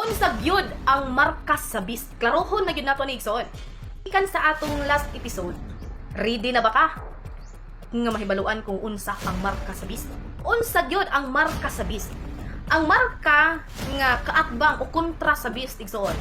Unsa gyud ang marka sa beast? Klarohon na gyud nato ni, igsoon. Ikan sa atong last episode, ready na ba ka nga mahibaluan kung unsa ang marka sa beast? Unsa gyud ang marka sa beast? Ang marka nga kaatbang o kontra sa beast, igsoon,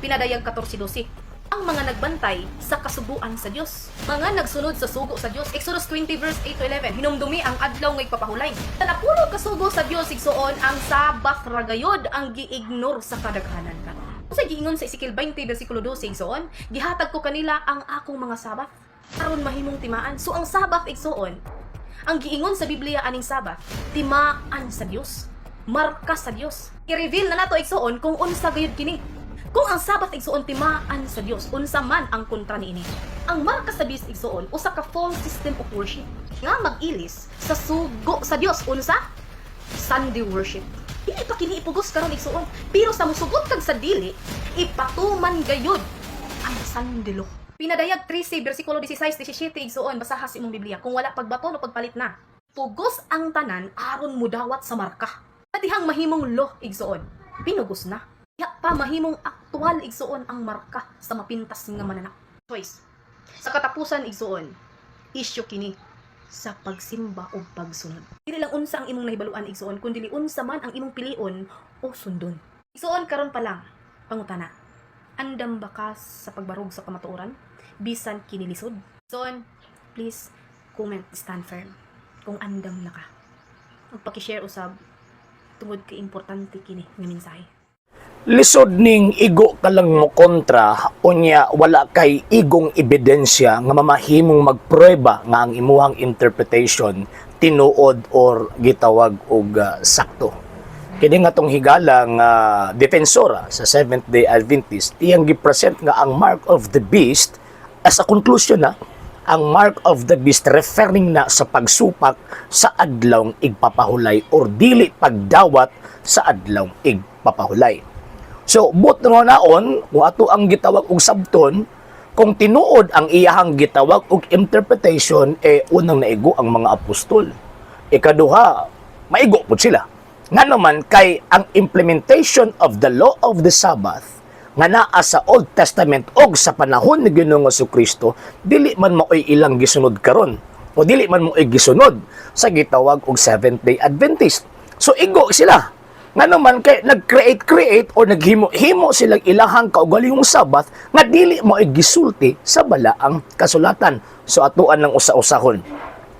Pinadayag 14:12, ang mga nagbantay sa kasuguan sa Dios, mga nagsunod sa sugo sa Dios. Exodus 20 verse 8 to 11, "Hinumdumi ang adlaw nga igpapahulay." Sa napulo ka sugo sa Dios, igsoon, ang Sabbath ra gayod ang gi-ignore sa kadaghanan karon. Sa giingon sa Ezekiel 20 versikulo 12, igsoon, "Gihatag ko kanila ang akong mga Sabbath aron mahimong timaan." So ang Sabbath, igsoon, ang giingon sa Biblia aning Sabbath, timaan sa Dios, marka sa Dios. I-reveal na nato, igsoon, kung unsa gayud kini. Kung ang Sabbath, igsoon, timaan sa Dios, unsa man ang kontra niini? Ang marka sa beast, igsoon, usa ka false system of worship nga mag-ilis sa sugo sa Dios. Unsa? Sunday worship. Dili pa kini ipugos karon, igsoon, pero sa musugot kag sa dili, ipatuman gayud ang Sunday law. Pinadayag 13 versikulo 16 17, igsoon, basaha sa imong Biblia. Kung wala, pagbaton o pagpalit na. Pugos ang tanan aron mudawat sa marka. Dihang mahimong law, igsoon, pinugos na. Ya pa mahimong aktual, igsoon, ang marka sa mapintas nga mananap. Choice. Sa katapusan, igsoon, isyu kini sa pagsimba o pagsunod. Dili lang unsa ang imong nahibaluan, igsoon, kundi unsa man ang imong pilion o sundon. Igsoon, karon pa lang, pangutana. Andam ba ka sa pagbarog sa kamatuoran bisan kini lisod? Igsoon, please comment "stand firm" kung andam na ka. Magpaki-share usab tungod kay importante kini nga mensahe. Lisod ning igo ka lang mo kontra unya wala kay igong ebidensya nga mamahimong magprueba nga ang imuhang interpretation tinuod or gitawag og sakto. Kini nga tong higala nga defensora sa Seventh Day Adventist, iyang gipresent nga ang mark of the beast, as a conclusion na ang mark of the beast referring na sa pagsupak sa adlawng igpapahulay or dili pagdawat sa adlawng igpapahulay. So, but nga naon, kung ato ang gitawag og sabton, kung tinuod ang iyahang gitawag og interpretation, eh unang naigo ang mga apostol. Ikaduha, maigo pud sila. Nga naman kay ang implementation of the law of the Sabbath nga naa sa Old Testament og sa panahon ni Ginoong Kristo, dili man maoy ilang gisunod karon o dili man maoy gisunod sa gitawag og Seventh Day Adventist. So igo sila. Nga naman kay nag-create create o naghimo-himo silang ilahang kaugalingong Sabbath nga dili mo gisulti sa balaang kasulatan. So atuan ng usa-usahon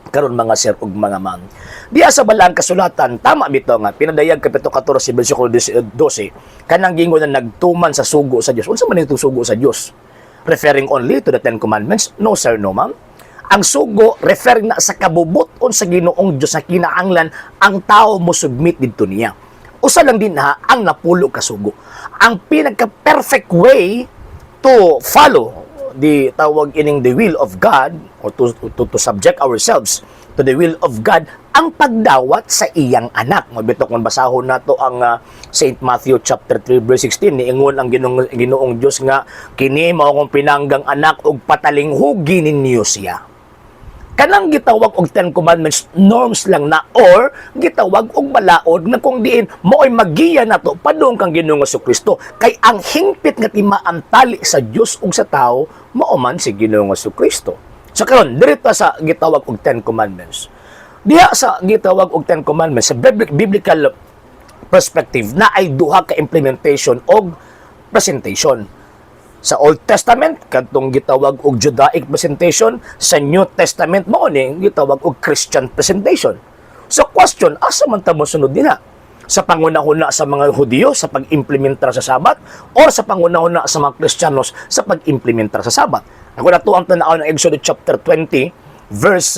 karon, mga sir ug mga ma'am. Diya sa balaang kasulatan, tama bitaw nga Pinadayag kapitulo 14 bersikulo 12, kanang gingon na nagtuman sa sugo sa Dios. Unsa man itong sugo sa Dios? Referring only to the Ten Commandments? No sir, no ma'am. Ang sugo referring na sa kabubuton sa Ginoong Dios na kinaanglan ang tao mo submit didto niya. Usa lang din ha ang napulo ka sugo. Ang pinaka-perfect way to follow the tawag ining the will of God or to subject ourselves to the will of God, ang pagdawat sa iyang anak. Mabito kung basahon nato ang St. Matthew chapter 3 verse 16, niingon ang Ginoong Dios nga, "Kini mao akong pinanggang anak ug patalinghugi ninyo siya." Kanang gitawag og Ten Commandments, norms lang na or gitawag og balaod na kung diin mao'y magiya nato padung kang Ginoong Kristo, kay ang hingpit nga timaang tali sa Dios ug sa tao mao man si Ginoong Kristo. So karon, diri ta sa gitawag og Ten Commandments. Diha sa gitawag og Ten Commandments, sa biblical perspective, na ay duha ka implementation og presentation. Sa Old Testament, kadtong gitawag og Judaic presentation. Sa New Testament, mao ni gitawag og Christian presentation. So question, asa man ta mosunod dinha? Sa pangunahuna sa mga Hudiyo sa pag-implementar sa Sabat or sa pangunahuna sa mga Kristiyanos sa pag-implementar sa Sabat? Ako na to ang tanaw ng Exodus chapter 20 verse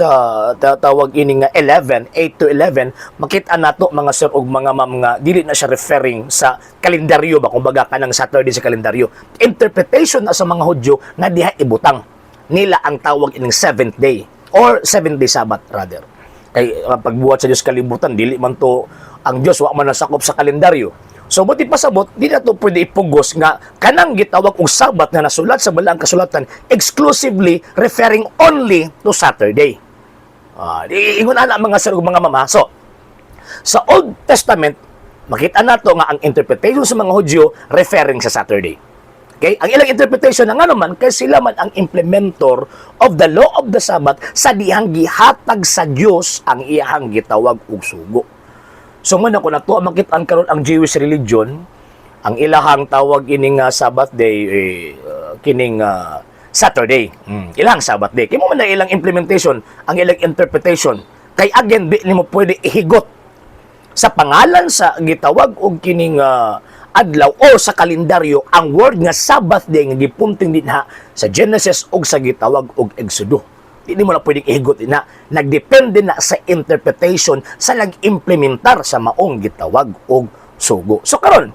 tawag ini nga 11, 8 to 11, makita nato, mga sir ug mga ma'am, nga dili na siya referring sa kalendaryo ba, kumbaga kanang Saturday sa kalendaryo. Interpretation na sa mga Hudyo nga diha ibutang nila ang tawag ining seventh day or seventh day Sabbath rather. Kay pagbuhat sa Dios kalibutan, dili man to ang Dios wa man nasakop sa kalendaryo. So buti pasabot, di na to pwede ipugos nga kanang gitawag og Sabat nga nasulat sa balaang kasulatan exclusively referring only to Saturday. Ingon ana, mga sir ug mga mama. So sa Old Testament, Makita nato nga ang interpretation sa mga Hudyo referring sa Saturday. Okay? Ang ilang interpretation na nga naman kay sila man ang implementor of the law of the Sabbath sa dihang gihatag sa Dios ang iyahang gitawag og sugo. So man ako nato makit-an karon ang Jewish religion, ang ilahang tawag ining Sabbath day eh, kining Saturday. Ilang Sabbath day. Kay mao man na ilang implementation, ang ilang interpretation. Kay again, di nimo pwede ihigot sa pangalan sa gitawag og kining adlaw o sa kalendaryo ang word nga Sabbath day nga gipunting dinha sa Genesis og sa gitawag og Exodo. Di mo na pwedeng ihigot na. Nagdepende na sa interpretation sa nag-implementar sa maong gitawag og sugo. So karon,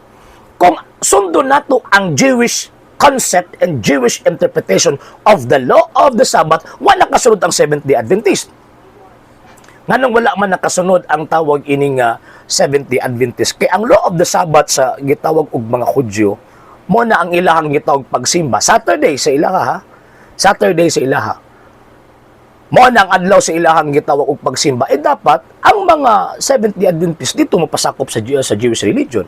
kung sundon nato ang Jewish concept and Jewish interpretation of the law of the Sabbath, wala kasunod ang Seventh-day Adventist. Nganong wala man nakasunod ang tawag ining Seventh-day Adventist? Kay ang law of the Sabbath sa gitawag og mga Hudyo, mo na ang ilahang gitawag pagsimba. Saturday sa ilaha ha. Saturday sa ilaha. Mo na ang adlaw sa ilahang gitawag og pagsimba. Eh dapat ang mga Seventh-day Adventist dito mapasakop sa Jewish religion.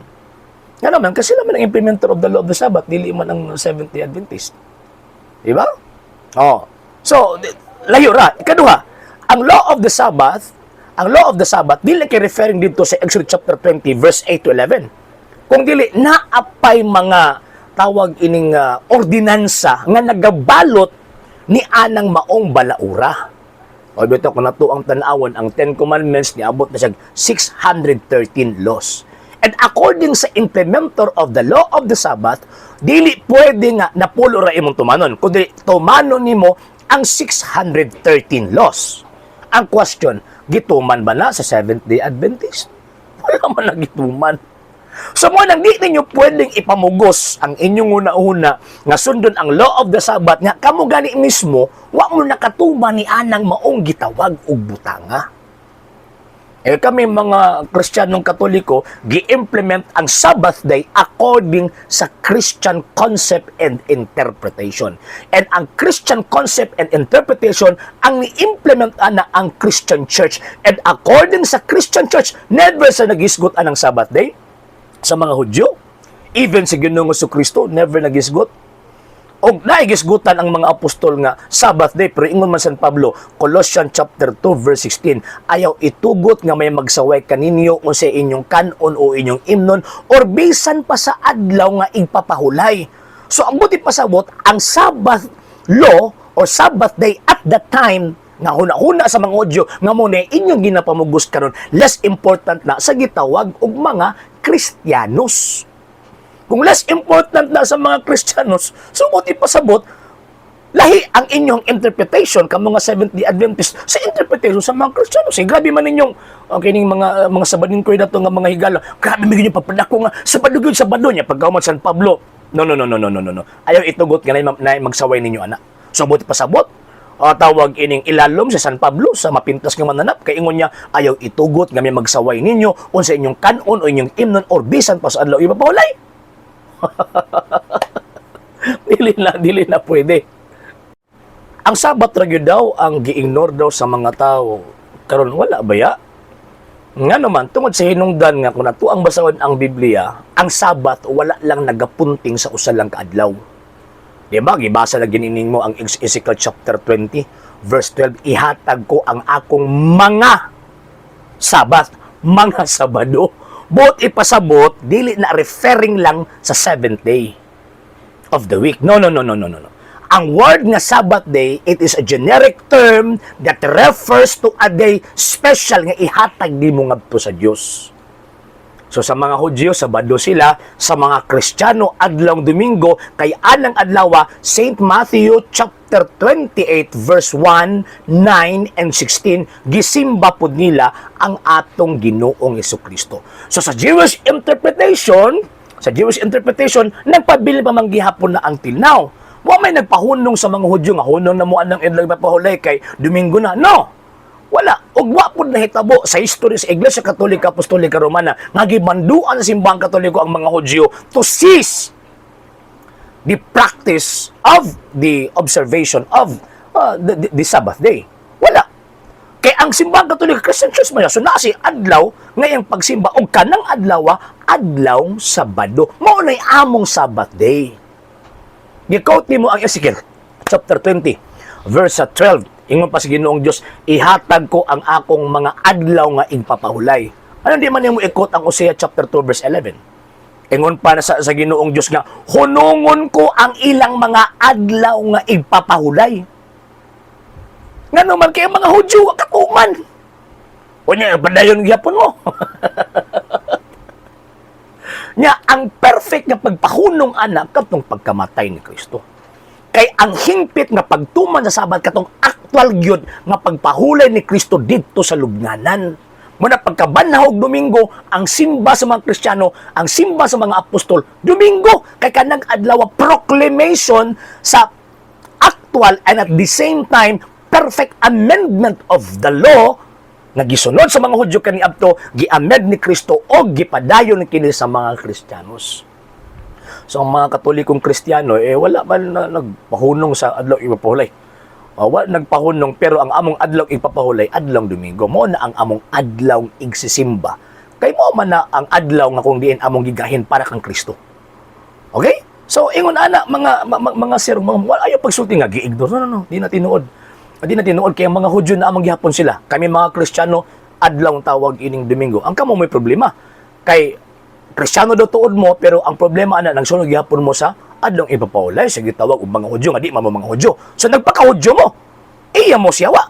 Nga naman, kasi sila man ang implementer of the law of the Sabbath, dili man ang Seventh-day Adventist. Di ba? Oh. So, layo ra. Ikaduha, ang law of the Sabbath, ang law of the Sabbath, dili kay referring dito sa Exodus chapter 20, verse 8 to 11. Kung dili, naapay mga tawag ining ordinansa nga nagabalot ni anang maong balaura. O bitaw kung nato ang tan-awon, ang Ten Commandments niabot na siya 613 laws. And according sa implementer of the law of the Sabbath, dili pwede nga napulo ra imong tumanon, kundi tumanon nimo ang 613 laws. Ang question, gituman ba na sa Seventh-day Adventist? Wala man na gituman. So mo nang di ninyo pwedeng ipamugos ang inyong una-una nga sundon ang law of the Sabbath nga kamo gani mismo wa mo nakatuman ni anang maong gitawag og butanga. Eh kami mga Kristiyanong Katoliko, gi-implement ang Sabbath day according sa Christian concept and interpretation. And ang Christian concept and interpretation ang ni-implement ana ang Christian Church. And according sa Christian Church, never sa nagisgot anang Sabbath day sa mga Hudyo. Even si Ginoong Kristo never nagisgot. Og naigisgutan ang mga apostol nga Sabbath day, pero ingon man San Pablo, Colossians chapter 2 verse 16, "Ayaw itugot nga may magsaway kaninyo kung sa inyong kanon o inyong imnon or bisan pa sa adlaw nga igpapahulay." So ang buot pasabot, ang Sabbath law or Sabbath day at that time nga huna-huna sa mga Hudyo nga mo na inyong ginapamugos karon, less important na sa gitawag og mga Kristiyanos. Kung less important na sa mga Kristiyanos, so buot pasabot, lahi ang inyong interpretation ka mga Seventh-day Adventist sa interpretation sa mga Kristiyanos. Eh, grabe man ninyong okay, ning mga Sabadin ko dato nga mga higala. Grabe man gyud pagpadako nga Sabado gyud, Sabado niya pagkauman San Pablo. No, no, no, no, no, no, no, no. Ayaw itugot nga na magsaway ninyo ana. So buot pasabot, tawag ining ilalom sa San Pablo sa mapintas nga mananap kay ingon niya, "Ayaw itugot nga may magsaway ninyo unsa inyong kanon o inyong imnon or bisan pa sa adlaw ipapahulay." Dili na, dili na pwede. Ang Sabat ra gyud daw ang gi-ignore daw sa mga tao. Karon wala ba ya? Nga naman, tungod sa hinungdan nga kung ato ang basahon ang Biblia, ang Sabat wala lang nagapunting sa usa lang kaadlaw. Di ba? Gibasa na ginining mo ang Ezekiel chapter 20, verse 12, "Ihatag ko ang akong mga Sabat," mga Sabado. Buot ipasabot, dili na referring lang sa seventh day of the week. No, no, no, no, no, no, no. Ang word nga Sabbath day, it is a generic term that refers to a day special nga ihatag di mo ngadto sa Dios. So sa mga Hudyo, Sabado sila; sa mga Kristiyano, adlawng Domingo, kay anang adlawa, St. Matthew chapter 28 verse 1, 9 and 16, gisimba pod nila ang atong Ginoong Kristo. So sa Jewish interpretation, nagpabilin pa man gihapon na until now. Wa may nagpahunong sa mga Hudyo nga hunong na mo anang adlaw pahulay kay Domingo na. No. Wala. Ug wa pud nahitabo sa history sa Iglesia Katolika Apostolika Romana nga gimanduan sa simbahang Katoliko ang mga Hudyo to cease the practice of the observation of the Sabbath day. Wala. Kay ang Simbahang Katoliko, Christian Church man, so naa si adlaw ngayong pagsimba og kanang adlaw, adlaw Sabado. Mao nay among Sabbath day. Gi-quote nimo ang Ezekiel chapter 20 verse 12. Ingon pa sa Ginoong Dios, "Ihatag ko ang akong mga adlaw nga igpapahulay." Ano di man nimo i-quote ang Hosea chapter 2 verse 11? Ingon pa na sa Ginoong Dios nga hunungon ko ang ilang mga adlaw nga igpapahulay. Ngano man kay ang mga Hudyo wa katuman. Unya padayon gyapon mo. Nya ang perfect nga pagpahunong ana katong pagkamatay ni Kristo. Kay ang hingpit nga pagtuman sa Sabat katong aktual gyud nga pagpahulay ni Kristo didto sa lubnganan. Muna pagkabanhaw og Domingo, ang simba sa mga Kristiyano, ang simba sa mga apostol, Domingo, kay kanang adlaw proclamation sa actual and at the same time perfect amendment of the law nga gisunod sa mga Hudyo kaniadto, gi-amend ni Kristo o gipadayon kini sa mga Kristiyanos. So ang mga Katolikong Kristiyano eh wala man na nagpahunong sa adlaw ipapahulay. Wala nagpahunong, pero ang among adlaw ipapahulay, adlaw Domingo. Mao na ang among adlaw igsisimba. Kay mao man na ang adlaw nga kung diin among gigahin para kang Kristo. Okay? So ingon ana mga sir, mga wala, ayaw pagsulti nga gi-ignore. No, no, no, di na tinuod. Di na tinuod kay ang mga Hudyo na amang gihapon sila. Kami mga Kristiyano, adlaw tawag ining Domingo. Ang kamo may problema. Kay Kristiyano daw tuod mo, pero ang problema ana nagsunod gihapon mo sa adlaw ipapahulay sa gitawag og mga Hudyo nga di man mo mga Hudyo. So nagpaka-Hudyo mo. Iya mo siyawa.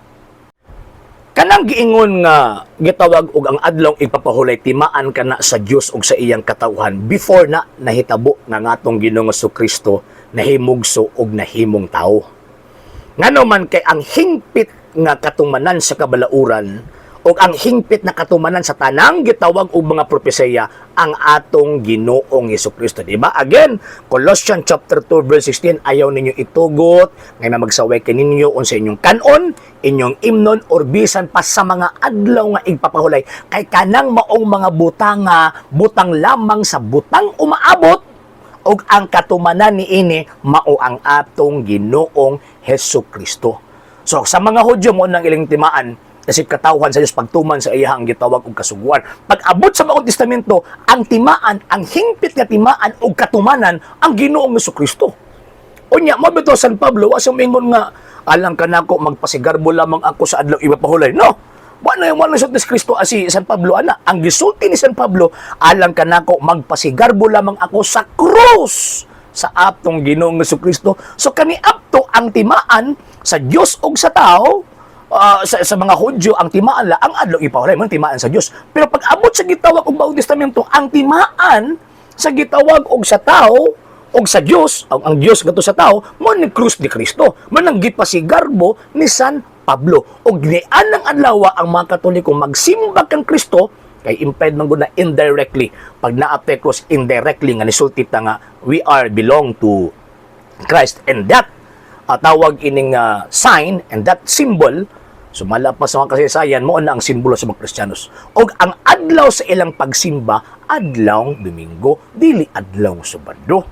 Kanang giingon nga gitawag og ang adlaw ipapahulay timaan kana sa Dios ug sa iyang katawhan before na nahitabo nga ngatong Ginoong Kristo nahimugso og nahimong tao. Ngano man kay ang hingpit nga katumanan sa kabalauran o ang hingpit na katumanan sa tanang gitawag og mga propesiya ang atong Ginoong Kristo, di ba? Again, Colossians chapter 2 verse 16, "Ayaw ninyo itugot nga magsaway kaninyo unsa inyong kanon, inyong imnon or bisan pa sa mga adlaw nga igpapahulay, kay kanang maong mga butanga butang lamang sa butang umaabot ug ang katumanan niini mao ang atong Ginoong Hesus Kristo." So sa mga Hudyo, mo nang ilang timaan kasi katawhan sa Dios pagtuman sa iyang gitawag og kasuguan. Pag abot sa Bagong Testamento, ang timaan, ang hingpit nga timaan og katumanan ang Ginoong Hesus Kristo. Unya mo bitaw San Pablo wa sa mingon nga alang kanako magpasigarbo lamang ako sa adlaw ipapahulay. No. Wala yung wala sa Kristo si San Pablo ana. Ang gisulti ni San Pablo, alang kanako magpasigarbo lamang ako sa krus sa atong Ginoong Kristo. So kaniadto ang timaan sa Dios ug sa tao, sa mga Hudyo, ang timaan la ang adlaw ipahulay man timaan sa Dios. Pero pag abot sa gitawag og Bagong Testamento, ang timaan sa gitawag og sa tao og sa Dios, ang Dios ngadto sa tao, mo ni krus ni Kristo. Man ang gipasigarbo ni San Pablo. Og nianang adlaw ang mga Katoliko magsimba kang Kristo kay implied man gud na indirectly pag naa tay cross, indirectly nga nisulti ta nga we are belong to Christ and that tawag ining sign and that symbol sumala pa sa mga kasaysayan, mo na ang simbolo sa mga Kristiyanos. Og ang adlaw sa ilang pagsimba, adlaw Domingo, dili adlaw Sabado.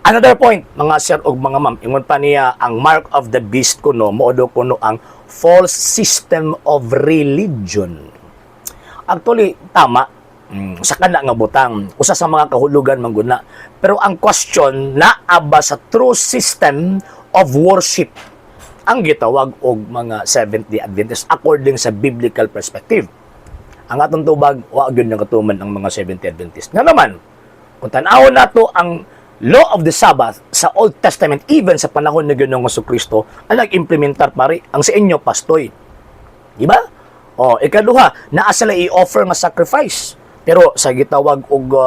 Another point, mga sir og mga ma'am, ingon pa niya ang mark of the beast kuno mao daw kuno ang false system of religion. Actually, tama. Sa kana nga butang, usa sa mga kahulugan man gud na. Pero ang question, naa ba sa true system of worship ang gitawag og mga Seventh-day Adventists according sa biblical perspective? Ang atong tubag, wa gyud nakatuman ang mga Seventh-day Adventist. Nga naman, kung tan-awon nato ang law of the Sabbath sa Old Testament, even sa panahon ni Ginoong Kristo, ang nag-implementar pare, ang sa inyo, pastoy. Di ba? O, ikaduha, naa sila i-offer nga sacrifice. Pero sa gitawag og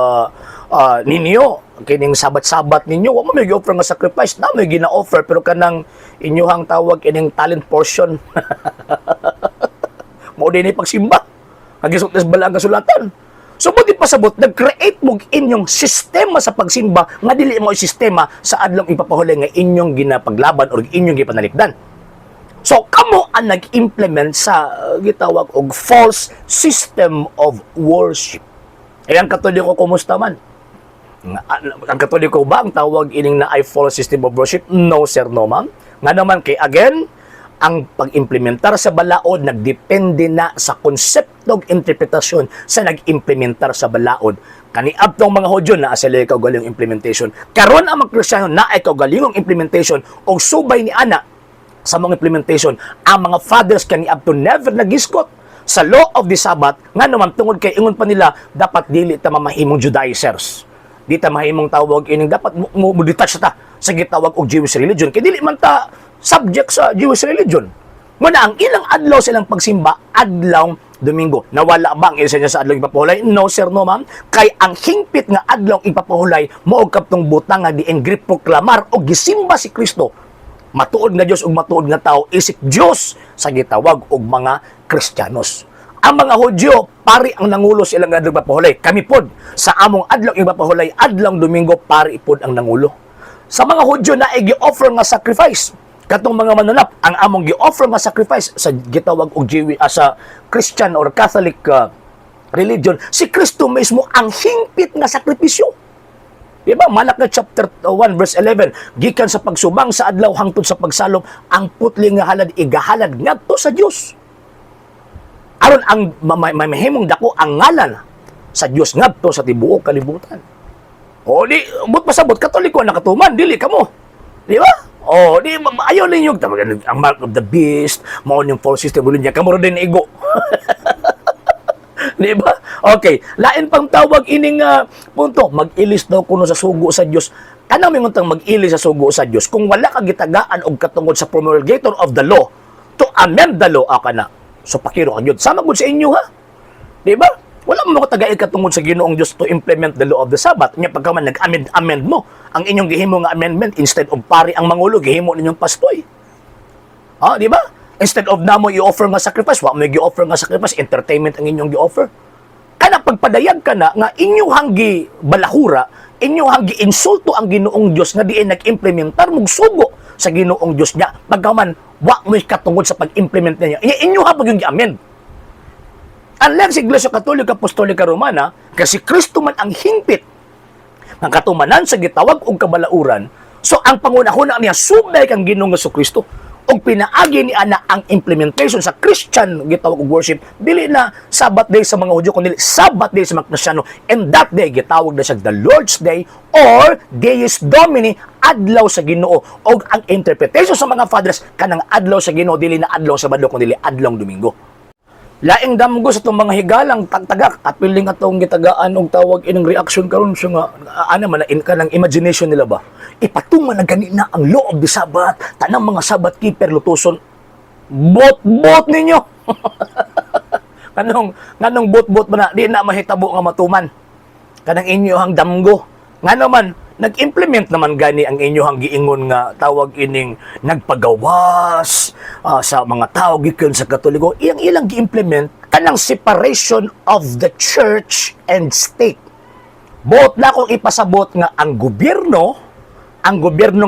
ninyo, kining Sabat-sabat ninyo, wa mo may gi-offer nga sacrifice, na may gina-offer pero kanang inyuhang tawag ining talent portion. Mao din ni pagsimba. Ang gisulti sa Balaang Kasulatan. So buti pasabot, nag-create mo inyong sistema sa pagsimba nga dili mo sistema sa adlong ipapahulay nga inyong ginapaglaban or inyong gipanalipdan. So kamo ang nag-implement sa gitawag og false system of worship. Eh ang Katoliko, kumusta man? Ang Katoliko ba ang tawag ining na ay false system of worship? No sir, no ma'am. Nga naman kay again, Ang pag-implementar sa balaod nagdepende na sa konsepto ug interpretasyon sa nag-implementar sa balaod. Kaniadtong mga Hudyo, naa sila kaugalingong implementation. Karon ang mga Kristiyano, naay kaugalingong implementation og subay ni ana sa mga implementation. Ang mga fathers kaniadto never nagiskot sa law of the Sabbath, nga naman tungod kay ingon pa nila, dapat dili ta mamahimong Judaizers. Di ta mahimong tawag ining dapat mo detach ta sa gitawag og Jewish religion kay dili man ta subject sa Jewish religion. Muna ang ilang adlaw silang pagsimba, adlaw Domingo. Nawala ba ang isa niya sa adlaw ipapuhulay? No sir, no ma'am. Kay ang hingpit nga adlaw ipapuhulay mao kaptong butang nga diin proklamar o gisimba si Kristo, matuod nga Dios ug matuod nga tao, isip Dios sa gitawag og mga Kristiyanos. Ang mga Hudyo, pari ang nangulo sa ilang adlaw ipapuhulay. Kami pod sa among adlaw ipapuhulay, adlaw Domingo, pari pod ang nangulo. Sa mga Hudyo na gi-offer nga sacrifice, katong mga mananap, ang among gi-offer nga sacrifice sa gitawag og Jewish, sa Christian or Catholic religion, si Kristo mismo ang hingpit nga sakripisyo. Di ba? Malaki chapter 1 verse 11, gikan sa pagsubang sa adlaw hangtod sa pagsalop, ang putli nga halad igahalad ngadto sa Dios. Aron ang mahimong dako ang ngalan sa Dios ngadto sa tibuok kalibutan. O di but pasabot, Katoliko ang nakatuman, dili kamo. Di ba? O di ayaw ninyo ang mark of the beast, mao yung false system niya kamo ra din igo. Di ba? Okay, lain pang tawag ining punto, mag-ilis daw kuno sa sugo sa Dios. Kanang mingon mag-ilis sa sugo sa Dios, kung wala ka gitagaan og katungod sa promulgator of the law to amend the law ka na. So pakiro ka gyud. Sama gud sa inyo ha. Di ba? Wala mo katagail katungod sa Ginoong Dios to implement the law of the Sabbath. Nya pagka man nag-amend amend mo, ang inyong gihimo nga amendment, instead of pari ang mangulo, gihimo ninyong pastoy. Ha, di ba? Instead of namo i-offer nga sacrifice, wa mo gi-offer nga sacrifice, entertainment ang inyong gi-offer. Kana pagpadayag ka na nga inyong gi balahura, inyong gi insulto ang Ginoong Dios nga diin nag-implementar mug sugo sa Ginoong Dios niya. Pagkaman wa mo katungod sa pag-implement niya. Inyo ha pag yung gi-amend. Unlike sa Iglesia Katolika Apostolika Romana, kasi Kristo man ang hingpit ng katumanan sa gitawag og kabalauran, so ang pangunahuna niya subay kang Ginoong Kristo og pinaagi ni ana ang implementation sa Christian gitawag og worship, dili na Sabbath day sa mga Hudyo kundi Sabbath day sa mga Kristiyano, and that day gitawag na siya the Lord's Day or Dies Domini, adlaw sa Ginoo. Og ang interpretation sa mga fathers, kanang adlaw sa Ginoo dili na adlaw sa Sabado kundi adlaw Domingo. Laing damgo sa itong mga higalang tagtagak at piling atong gitagaan og tawag ining reaction karon siya nga ana man na in kanang imagination nila ba, ipatuman na gani na ang law of the Sabbath, tanang mga Sabbath keeper lutuson. Bot bot ninyo. Nganong bot bot man na? Di na mahitabo nga matuman kanang inyohang damgo. Ngano man nag-implement naman gani ang inyohang giingon nga tawag ining nagpagawas sa mga tao gikan sa Katoliko, iyang ilang gi-implement kanang separation of the church and state. Buot na akong ipasabot nga ang gobyerno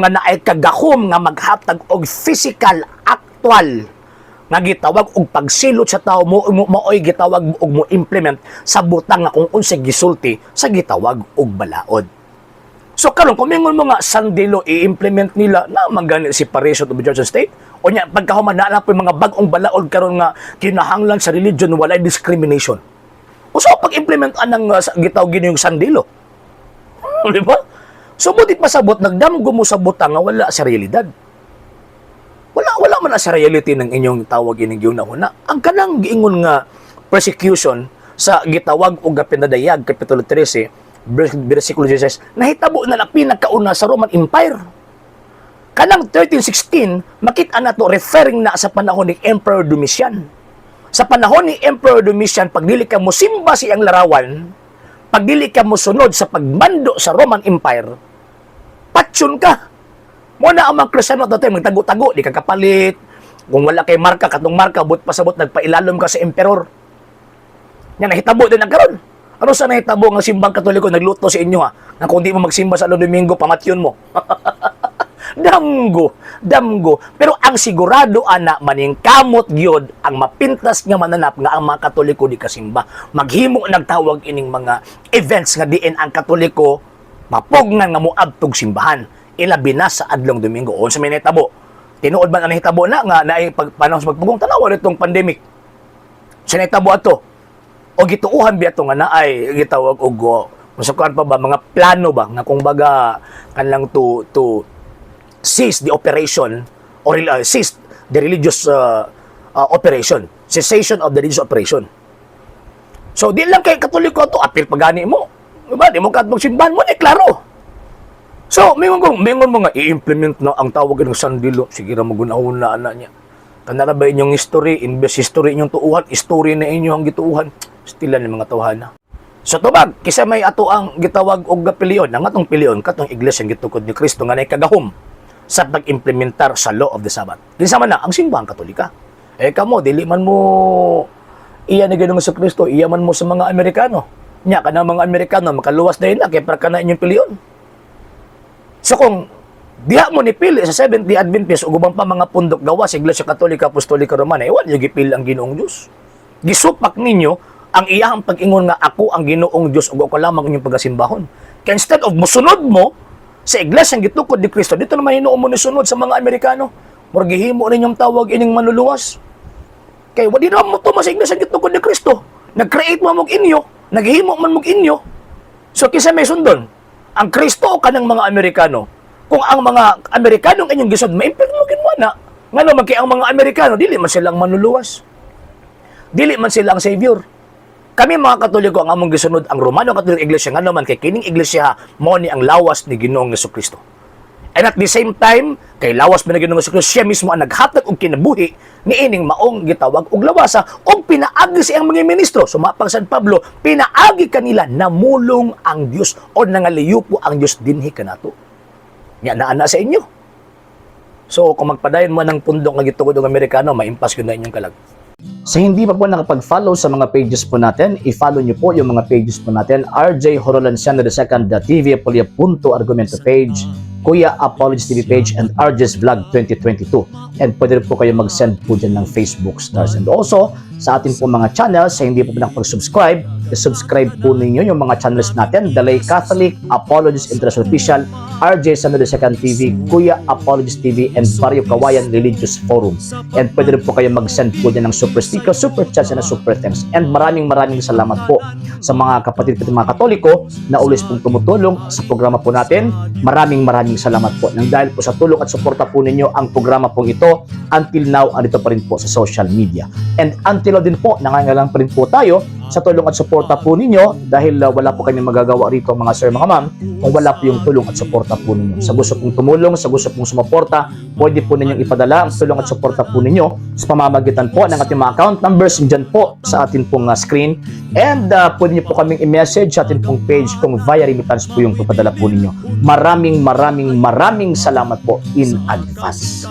nga naay kagahom nga maghatag og physical actual nga gitawag og pagsilot sa tao mo maoy gitawag og mo implement sa butang nga kung unsay gisulti sa gitawag og balaod. So karon kung mingon mo nga Sunday law i-implement nila na man gani separation of the church and state, o nya pagkahuman na po yung mga bag-ong balaod karon nga kinahanglan sa religion walay discrimination. O so pag-implement anang gitawag gini yung Sunday law. Di ba? So buti pasabot nagdamgo mo sa butang nga wala sa realidad. Wala man na sa reality ng inyong tawag ining gihuna-huna. Ang kanang giingon nga persecution sa gitawag og pinadayag kapitulo 13 versikulo 16, nahitabo na na pinakauna sa Roman Empire. Kanang 1316, makita na to referring na sa panahon ni Emperor Domitian. Sa panahon ni Emperor Domitian, pag dili ka mosimba sa iyang larawan, pag dili ka mosunod sa pagmando sa Roman Empire, patyon ka. Muna ang mga Kristiyano at time, magtago-tago, di ka kapalit. Kung wala kay marka, katong marka, but pasabot, nagpailalom ka sa emperor. Nga nahitabo din ang karon. Ano sa nahitabo nga simbang Katoliko nagluto sa inyo ha? Nga kung di mo magsimba sa Domingo, pamatyon mo. Damgo, damgo. Pero ang sigurado ana, maningkamot gyud ang mapintas nga mananap nga ang mga Katoliko di kasimba. Maghimo nagtawag ining mga events nga diin ang Katoliko mapugnan nga moadtog simbahan. Ilabi na sa adlong Domingo. Unsa may nahitabo? Tinuod ba na nahitabo na nga naay pag panahon sa pagpugong? Tanawa itong pandemic. Sa nahitabo ato. O gituuhan biya to nga naay gitawag og masukan pa ba mga plano ba nga kung baga kanang to cease the operation or cease the religious operation, cessation of the religious operation. So di lang kay Katoliko to apil pagani mo. Diba? Di mo ka magsimbahan mo ni klaro. So, mingon mo nga i-implement na ang tawag ng Sunday law. Sige ra mo gunahon na ana niya. Kanara ba inyong history, imbes history inyong tuuhan, history na inyo ang gituuhan. Stila ni mga tawhana. So tubag, kisa may ato ang gitawag og pilion, ang atong pilion katong iglesia gitukod ni Kristo nga nay kagahom sa pag-implementar sa law of the Sabbath. Kinsa man na ang Simbahang Katolika. Eh kamo dili man mo iya ni Ginoong Kristo, iya man mo sa mga Amerikano. Nya kana mga Amerikano makaluwas dahil na kay para kana inyong pilion. So kung diha mo nipili sa Seventh-day Adventist ug uban pa mga pundok gawa sa Iglesia Katolika Apostolika Romana, eh, wala niyo gipili ang Ginoong Dios. Gisupak ninyo ang iyahang pag-ingon nga ako ang Ginoong Dios ug ako lamang inyong pagasimbahon. Kaya instead of musunod mo sa iglesia ang gitukod ni Kristo, dito naman hinuon mo nisunod sa mga Amerikano. Murag gihimo ninyong tawag ining manluluwas. Kay wadi na mo tuma sa iglesia ang gitukod ni Kristo. Nag-create mo mog inyo, naghimo man mog inyo. So kinsa may sundon? Ang Kristo o kanang mga Amerikano? Kung ang mga Amerikanong inyong gisod, maimpirno gid mo na. Ngano man kay ang mga Amerikano dili man silang manluluwas. Dili man sila ang savior. Kami mga Katoliko, ang among gisunod ang Romano Catholic Iglesia, ngano man kay kining iglesia mo ni ang lawas ni Ginoong Kristo. And at the same time, kay lawas man ni Ginoong Kristo, siya mismo ang naghatag og kinabuhi niining maong gitawag og lawasa og pinaagi sa iyang mga ministro. Sumapang San Pablo, pinaagi kanila namulong ang Dios o nangaliyupo ang Dios dinhi kanato. Nya naa na sa inyo. So kung magpadayon mo ng pundok nga gitugod og Amerikano, maimpas gyud na inyong kalag. Sa hindi pa po nakapag-follow sa mga pages po natin, i-follow nyo po yung mga pages po natin. RJ Horolanciano II, the TV Apolia Punto Argumento page, Kuya Apologies TV page, and RJ's Vlog 2022. And pwede rin po kayo mag-send po dyan ng Facebook stars. And also, sa ating po mga channels, sa hindi po nakapag-subscribe, i-subscribe po ninyo yung mga channels natin, The Lay Catholic, Apologies International Official, RJ Samuel II TV, Kuya Apologies TV, and Barrio Kawayan Religious Forum. And pwede rin po kayo mag-send po dyan ng super sticker, super chats, and super thanks. And maraming maraming salamat po sa mga kapatid ko mga Katoliko na always pong tumutulong sa programa po natin. Maraming maraming salamat po. Nang dahil po sa tulong at suporta po ninyo ang programa pong ito, until now, andito pa rin po sa social media. And until now din po, nangangailangan pa rin po tayo sa tulong at suporta po ninyo dahil wala po kami magagawa rito, mga sir, mga ma'am, kung wala po yung tulong at suporta po ninyo. Sa gusto pong tumulong, sa gusto pong sumuporta, pwede po ninyong ipadala ang tulong at suporta po ninyo sa pamamagitan po ng ating mga account numbers dyan po sa atin pong screen. And pwede niyo po kaming i-message sa atin pong page kung via remittance po yung papadala po ninyo. Maraming maraming maraming salamat po in advance.